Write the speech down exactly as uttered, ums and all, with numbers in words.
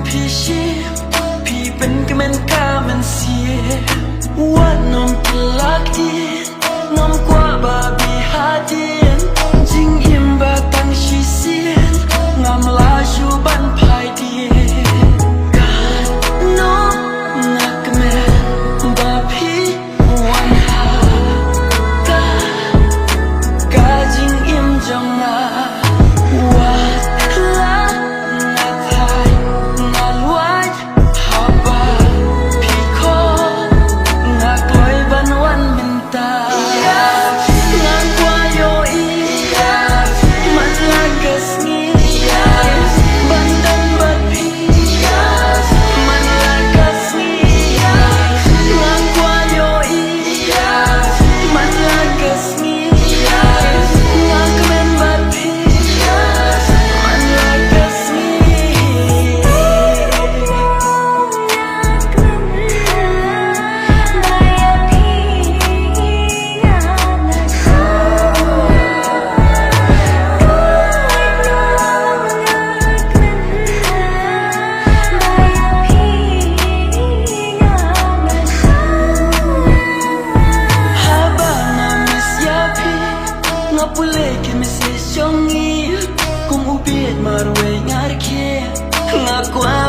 Phi shim, phi pynkmen ka mynsiem. Wat nym kylla ktien, ngam kwah ba phi hadien. Jingim ba tang shisien, ngam lah shuh ban phai dien. Katno nga kmen ba phi wan ha ka, ka jingim jong nga. Wat la nga thait, nga luid, haba phi khot, nga kloi ban wan mynta. Nga kwah ïohi man la ka sngi ban don bad phi. Man la ka sngi nga kwah ïohi. Man la ka sngi nga kmen bad phi. Man la ka sngi. Haba nga miss ïa phi, nga pule ki message jong ngi. Kum u bieit marwei nga rkhie, nga kwah